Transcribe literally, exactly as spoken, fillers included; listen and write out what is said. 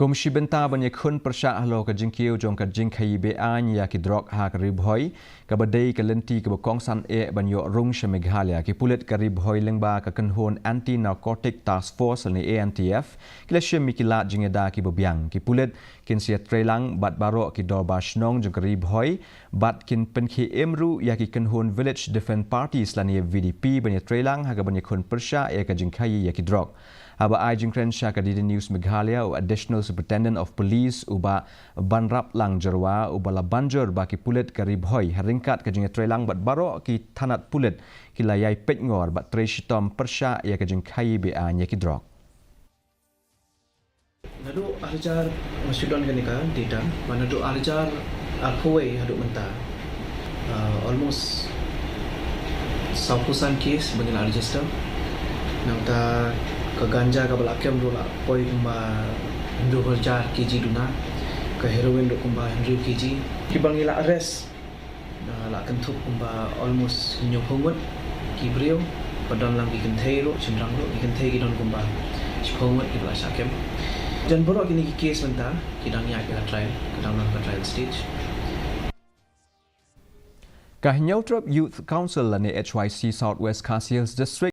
Kum shi bynta ban ïakhun pyrshah halor ka jingkiew jong ka jingkhaïi be-aiñ ïa ki drok ha ka Ri Bhoi, kaba dei ka lynti kaba kongsan eh ban ïoh rung sha Meghalaya, ki pulit ka Ri Bhoi lyngba ka kynhun Anti Narcotic Task Force lane A N T F ki la shim ïa ki lad jingïada kiba biang. Ki pulit kin sa ïatreilang bad baroh ki dorbar shnong jong ka Ri Bhoi bad kin pynkhie im ruh ïa ki kynhun Village Defence Parties lane V D P ban ïatreilang ha kaban ïakhun pyrshah ïa ka jingkhaïi ïa ki drok. Haba ai jingkren sha ka D D News Meghalaya, u Additional Superintendent of Police, u Bah Banraplang Jyrwa, uba la ban jur ba ki pulit ka Ri Bhoi ha ryngkat ka jingïatreilang bad baroh ki thanat pulit ki la ïai peitngor bad trei shitom pyrshah ïa ka jingkhaïi be-aiñ ïa ki drok. Naduh arhajar, nga shu don kane ka data, ba naduh arhajar arphew wei haduh mynta, uh, almost sawphew san case ba ngi la register. Nangta ka ganja kaba la kem ruh la poi kumba hynriew hajar kg duna, ka heroin ruh kumba hynriew kg. Kiba ngi la arrest, uh, la kynthup kumba almost hynñiewphew ngut ki briew, ba don lang ki kynthei ruh, shynrang ruh, ki kynthei ki don kumba shiphew ngut kiba la shah kem. Jan baroh kine ki case mynta ki dang ïaid ha ka trial, ki dang long ha ka trial stage. Ka Hynñiewtrep Youth Council lane H Y C South West Khasi Hills District